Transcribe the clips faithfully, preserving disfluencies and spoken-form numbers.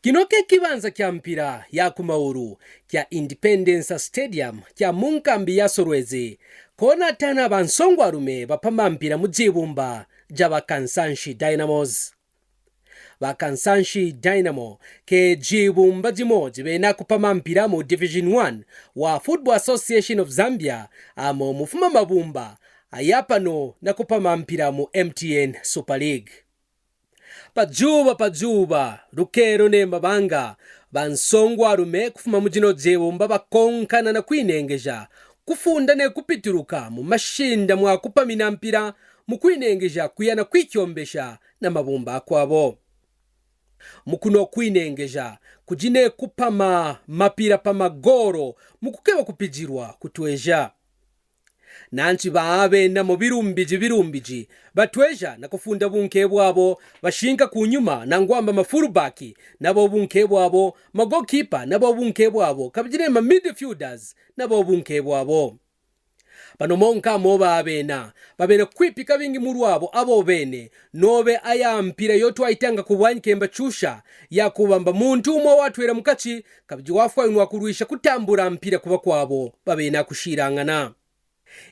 Kino ke kibanza kya mpira ya ku mauru kya Independence Stadium kya mu nkambi ya Solwezi, kona tana bansongwarume bapama mpira mu jibumba ja ba Kansanshi Dynamos. Ba Kansanshi Dynamo ke jibumba jimo jibena kupama mpira mu Division one wa Football Association of Zambia, amo mufuma mabumba aya pano na kupama mpira mu M T N Super League. Pajuba pajuba, rukero ne mabanga, bansongwarume kufuma mu jino jibumba bakonkana na kwinengeja, kufunda ne kupituruka mu mashinda mwa kupamina mpira, mu kwinengeja kuya na kwikyombesha na mabumba akwabo. Mu kuno kwinengeja, kuji ne kupama mapira pa magoro mu kukeba kupijirwa kutweja. Nanchi ba abena mu birumbiji birumbiji, batweja na kufunda bunke bwabo, bashinka ku nyuma, nangwamba ma fullback, nabo bunke bwabo, ma goalkeeper, nabo bunke bwabo, kabijine ma midfielders, nabo bunke bwabo. Pano monka mo ba abena, babena kwipika bingi murwabo abo bene, nobe aya mpira yo twaitanga ku bwanyi kemba chusha, ya kubamba muntu umwe watwera mukachi, kabiji wafwainwa kurwisha kutambura mpira kuba kwabo, babena kushirangana.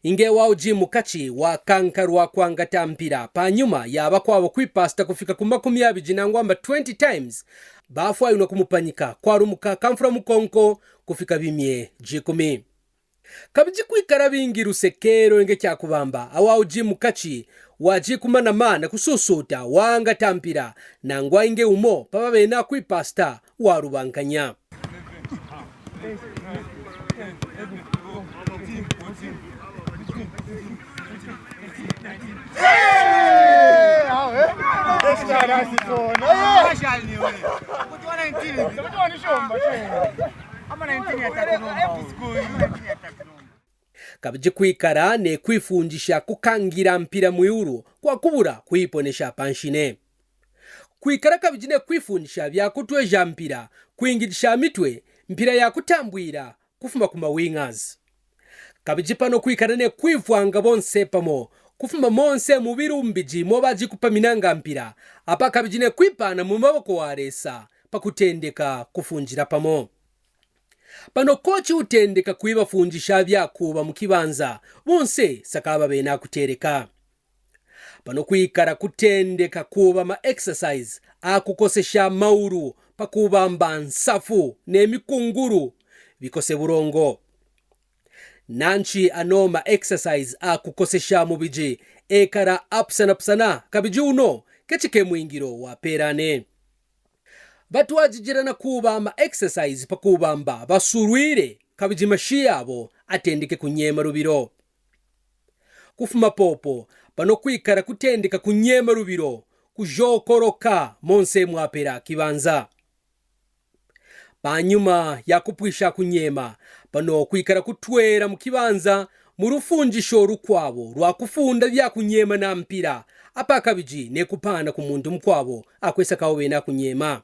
Inge wau ji mukachi wakankarwa kwangata mpira, pa nyuma yaba kwabo kwipasta kufika ku makumi abiji nangwamba twenty times, bafwainwa kumupanyika, kwarumuka kamfura mukonko kufika bimye jikumi. Kabiji kwikara bingi rusekero inge kyakubamba, awau ji mukachi waji kumana mana kususuta wangata mpira, nangwa inge umo pababena kwipasta warubankanya. Kabiji kwikara ne kwifunjisha kukangira mpira mwiuru kwa kubura kwiponesha panshine. Kwikara kabiji ne kwifunjisha bya kutweja mpira, kwingijisha mitwe, mpira ya kutambwira kufuma ku ma wingers. Kabiji pano kwikara ne kwifwanga bonse pamo, kufuma monse mu birumbiji mo baji kupaminanga mpira, apa kabiji ne kwipana mu maboko wa Lesa pa kutendeka kufunjira pamo. Pano kochi utendeka kwibafunjisha byakuba mu kibanza, bonse sakaba bena kutereka. Pano kwikara kutendeka kuba ma exercise akukosesha mauru pa kubamba nsafu ne mikunguru bikose burongo. Nanchi ano ma exercise akukosesha mubiji ekara apsanapsana, kabiji uno kechi ke mwingiro wa perane. Batwajijirana kuba ma exercise pa kubamba basurwire, kabiji mashi yabo atendeke kunyema rubiro. Kufuma popo, pano kwikara kutendeka kunyema rubiro, kujokoroka monse mwapera kibanza. Pa nyuma ya kupwisha kunyema, pano kwikara kutwera mu kibanza mu rufunjisho rukwabo rwa kufunda bya kunyema na mpira, apa kabiji ne kupana ku muntu mukwabo akwesa kawo bena kunyema.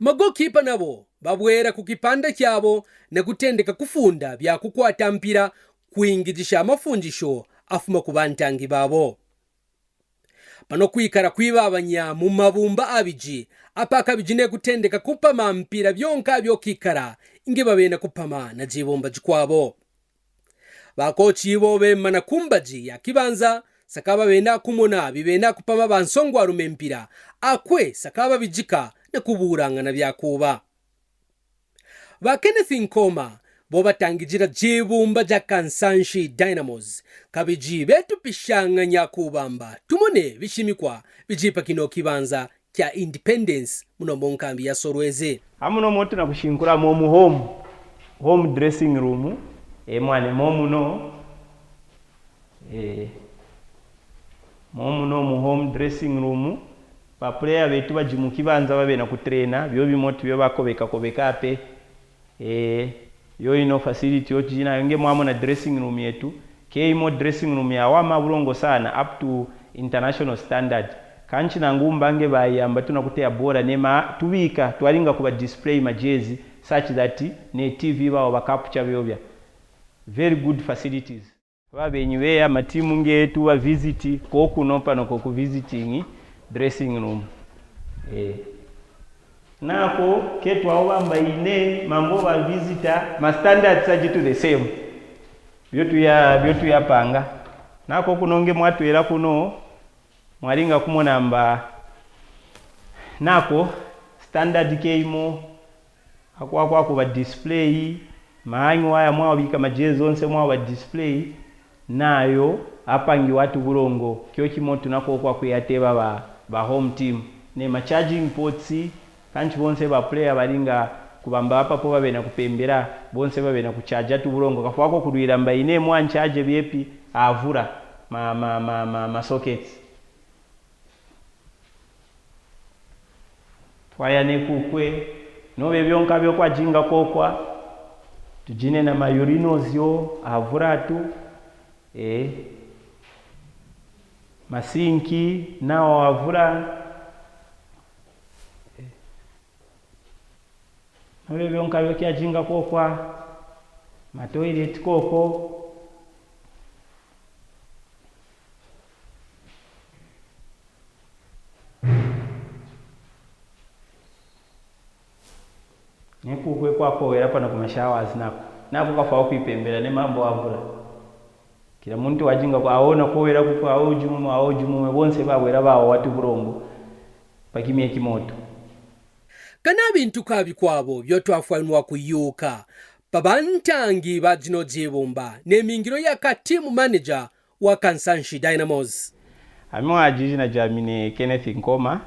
Magokipa nabo babwera ku kipanda kyabo na kutendeka kufunda bya kukwata mpira, kwingijisha mafunjisho afuma ku bantangi babo. Pano kwikara kwibabanya mu mabumba abiji, apa kabiji ne kutendeka kupama mpira byonka byokikara inge babena kupama na jibumba jikwabo. Bakochi bo bemana kumbaji ya kibanza, sakaba bena kumona bibena kupama bansongwarume mpira, akwe sakaba bijika na kuburangana byakuba. Ba Kenneth Nkoma, bo batangijira jibumba ja Kansanshi Dynamos, kabiji betupishanganya kubamba, tumone bishimikwa bijipa kino kibanza kya Independence muno mu nkambi ya Solwezi. Amuno mo tunakushinkura mo mu home, home dressing room, e mwane mo muno, e, mo muno mu home dressing room, ba player betu baji mu kibanza babena kutrena, byo bimo tu byo bakobeka kobeka ape. Eh, yo ino facility yo tujinayo, nge mwamona dressing room yetu. Ke imo dressing room ya wama burongo sana, up to international standard. Kanchi nangu mbange bayamba tunakuteya bora ne ma tubika, twaringa kuba display ma jezi, such that ne T V bawo bakapucha byobya. Very good facilities. Ba benyi beya matimu ngetu ba visit, koku no pano koku visiting dressing room. Eh. Nako, ke twaubamba ine, mambo ba visita, ma standards ajitu the same. Byo tuya, byo tuyapanga. Nako kuno nge mwatwela kuno, mwalinga kumona mba. Nako, standard ke imo, akwa kwa kuba display, maangi waya mwawabika majezi onse mwaba display, nayo apangi watu bulongo, kyo kimo tunako kwa kuyateba ba, ba home team. Ne ma charging ports, kanchi bonse ba player balinga kubamba apa po babena kupembera, bonse babena kucharge tu bulongo. Kafwako kudwira mba ine mwa ncharge byepi avura ma, ma, ma, ma, ma sockets. Twaya ne kukwe, nobe byonka byo kwajinga kokwa, tujine na ma urinals yo, avura tu, eh, masinki, nao avura, eh, nobe byonka byo kyajinga kokwa, ma toilet koko. Ne kukwe kwakowera pano kuma showers nako. Nako kafwa kwipembera ne mambo avura. Kila muntu wajinga kwa aona kowera kuko, awo jumume, awo jumume, bonse bawera bawo watu bulongo. Pakimye kimoto. Kana bintu ka bikwabo byo twafwanwa kuyuka pa bantangi ba jino jibumba, ne mingiro ya ka team manager wa Kansanshi Dynamos. Ami wa jijina jami ni Kenneth Nkoma,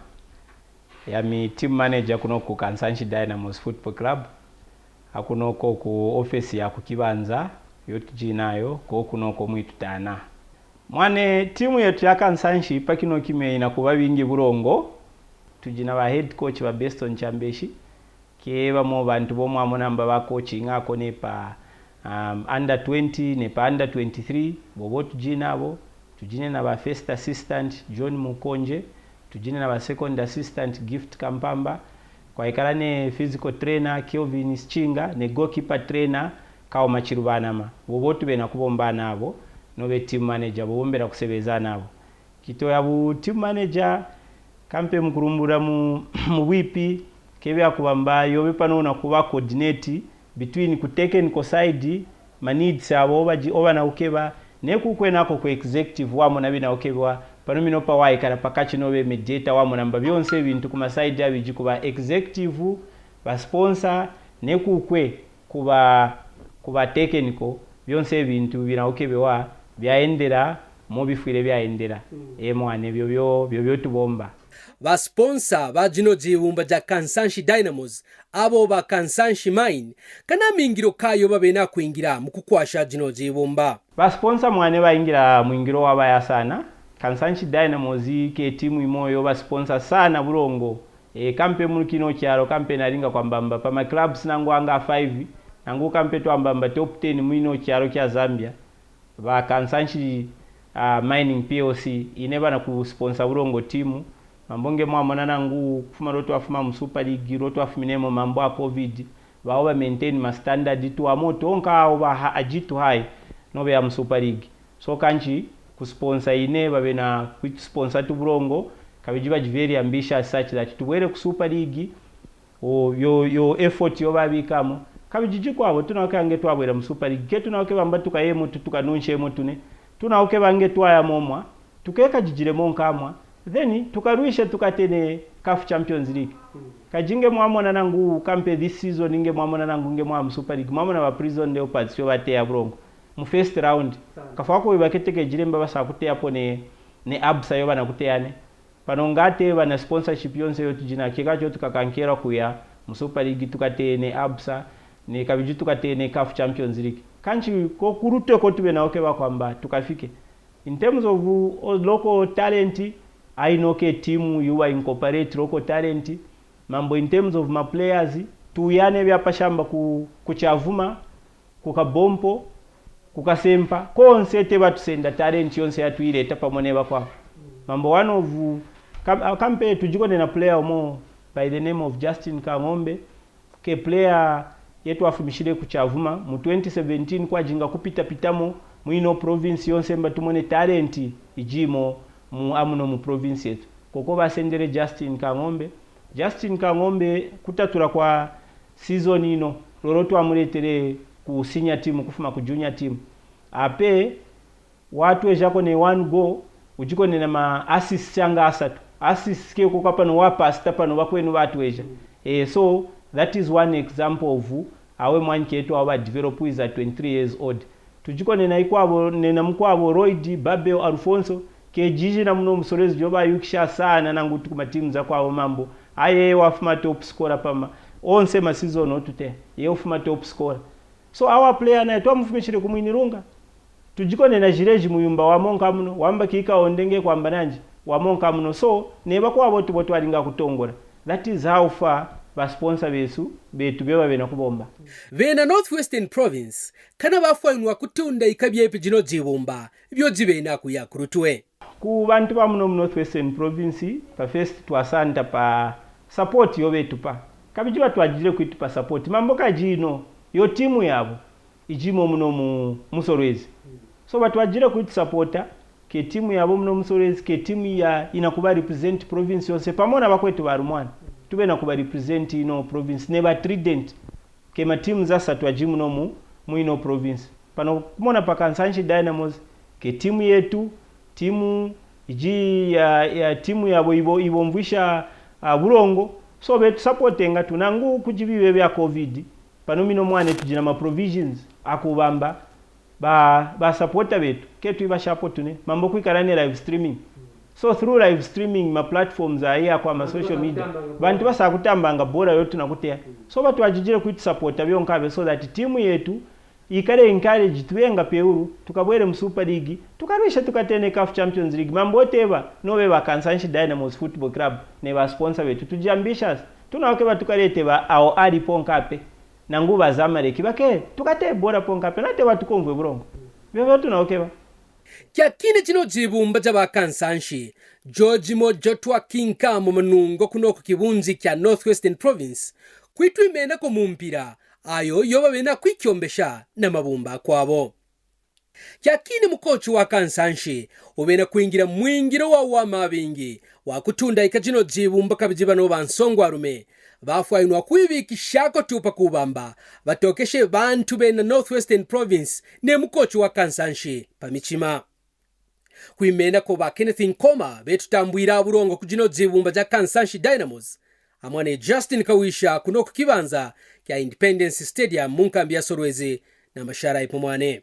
yami team manager kuno ku Kansanshi Dynamos Football Club. Akuno ko ku office ya ku Kibanza, yo tujinayo, ko kuno ko mwitu tana. Mwane, timu yetu ya Kansanshi pakino kime inakuba bingi bulongo, tujina ba head coach ba Beston Chambeshi, ke bamo bantu bo mwamona mba ba coaching ako ne pa, um, under twenty, ne pa under twenty-three, bobo tujina abo, tujine na ba first assistant John Mukonje, tujine na ba second assistant Gift Kampamba, kwaikala ne physical trainer Kelvin Schinga, ne goalkeeper trainer Kao Machirubanama. Bobo tubena kubomba nabo, nobe team manager, bobo mbera kusebeza nabo. Kito ya bu team manager, kampe mukurumbura mu, mu bwipi, kebe akubamba, yobe pano unakuba coordinate between ku technical side, ma needs abo obaji-, obana ukeba, ne kukwena ako ku executive wamona bina ukebwa, pano mino pa waikara pakachi nobe mediator wamona mba byonse bintu kuma side abiji kuba executive, ba sponsor, ne kukwe kuba, kuba technical, byonse bintu bina ukebewa byaendera, mo bifwire byaendera. Mm. E mwane, byo byo, byo byo tubomba. Ba sponsor ba jino jibumba ja Kansanshi Dynamos, abo ba Kansanshi Mine, kana mingiro kayo babena kwingira mu kukwasha jino jibumba. Ba sponsor mwane baingira mwingiro wabaya sana. Kansanshi Dynamos ke timu imo yo ba sponsor sana bulongo. E, kampe munu kino kyaro, kampe naringa kwambamba pa ma clubs nangu anga five, nangu kampe twambamba top ten mwino kyaro kya Zambia. Ba Kansanshi, ah, Mining P L C, ine bana ku sponsor bulongo timu. Mambo nge mwamona nangu kufuma ro twafuma mu Super League, ro twafuminemo mambo a covid. Bawo ba maintain ma standard tu amo tonka awo ba ha-, ajitu hai, nobe ya mu Super League. So kanchi ku sponsor ine babena ku sponsor tu bulongo, kabiji baji very ambitious such that tubwere ku Super League, o, yo, yo effort yo babikamo. Kabiji jikwabo, tunawuke ange twabwera mu Super League. Ke tunawuke bamba tukayemo tu, tukanunshemo tune. Tunawuke bange twaya momwa, tukeka jijire monkamwa. Then tukarwishe tukatene CAF Champions League. Mm. Kajinge mwamona nangu kampe this season, inge mwamona nangu nge mwa mu Super League. Mwamona ba Prison Leopards yo bateya bulongo mu first round. Sana. Kafwako ibaketeke jire mba basa kuteya po ne, ne Absa yo bana kuteyane. Pano ngate bana sponsorship yonse yo tujina, keka cho tukakankera kuya mu Super League tukatene Absa, ne kabiji tukatene CAF Champions League. Kanchi ko kurute ko tubena uke bakwamba tukafike. In terms of, uh, local talent, aino ke timu yuwa incorporate local talent. Mambo in terms of ma players, tuyane bya pashamba ku, ku Chavuma, ku Kabompo, ku Kasempa, konse te batusenda talent yonse yatuyileta pamone bakwa. Mambo one of, kam-, kampe tujikone na player omo by the name of Justin Kangombe, ke player yetu afumishile ku Chavuma, mu twenty seventeen kwajinga kupita pitamo, mu ino province yonse mba tumone talent ijimo mu amuno mu province yetu. Koko basendere Justin Kangombe, Justin Kangombe, kutatura kwa season ino, roro twamuretere ku senior team kufuma ku junior team. Ape watwejako ne one goal, ujikonena ma assist anga asatu. Assist ke ko kapano wa pass tapano bakwenu batweja. Eh, so that is one example of awe mwanike etu awa develop is at twenty-three years old. Tujikonena ikwabo, nena mukwabo Royd, Babel, Alfonso, ke jiji na muno musorezi joba yukisha sana nangu tukuma timu za kwabo mambo. Aye wafuma top scorer pama onse ma season otute. Ye ufuma top scorer. So our player naye twamufumishire kumwini runga. Tujikonena jireji muyumba wamonka muno, wamba kika ondenge kwamba nanji, wamonka muno. So, neba kwabo tubo twaringa kutongora. That is how far ba sponsor besu, betu beba bena kubomba. Bena North Western Province, kana bafwainwa kutunda ikabyepi jino jibumba, byo jibena kuya kurutwe. Ku bantu ba muno mu North Western Province, pa first twasanta pa support yo betupa. Kabijiba twajire kwitupa support. Mambo kajino, yo timu yabo ijimo muno mu, musorwezi. So batwajire kwitusapota, ke timu yabo muno musorwezi, ke timu ya inakuba represent province yose. Pamona bakwetu barumwana. Tube nakuba represent ino province. Neba Trident. Ke matimu zasatu aji muno mu, mu ino province. Pano kumona pa Kansanshi Dynamos, ke timu yetu, timu iji ya, ya timu yabo ibo, ibo mvwisha, ah, burongo. So betu supportenga tu nangu kujibibe bya covid. Pano mino mwane tujina ma provisions akubamba ba, ba supporter betu. Ketu iba shapo tune. Mambo kwikara ne live streaming. So through live streaming, ma platforms ayi akwa ma social media, bantu basa kutambanga bora yo tunakutea. So batwajijire kwitusapota byonkabe so that timu yetu ikare encourage tubenga peuru, tukabwere mu Super League, tukarwisha tukatene CAF Champions League. Mambo teba, no beba Kansanshi Dynamos Football Club, ne ba sponsor betu. Tuji ambitious. Tunaokeba tukarete ba Al Ahly ponkape. Nangu ba Zamalek, bake, tukate bora ponkape, nate batukomvwe burongo. Bebe tunaokeba. Kyakine jino jibumba ja ba Kansanshi, George Mojotwa Kinka mu manungo kuno ku kibunji kya North Western Province, kwitwi mena ko mumpira, ayo yoba bena kwikyombesha na mabumba kwabo. Kyakini mukochi wa Kansanshi, ubena kwingira mwingiro wa wama bingi, wa kutunda ikajino jibumba kabijiba no bansongo arume, bafwainwa kwibikishako tupa kubamba, batokeshe bantu bena North Western Province ne mukochi wa Kansanshi pa michima. Kwimena ko ba Kenneth Nkoma, betu tambwira burongo kujino jibumba ja Kansanshi Dynamos, amwane Justin Kawisha kuno ku kibanza kya Independence Stadium mu nkambi ya Sorwezi na mashara ipumwane.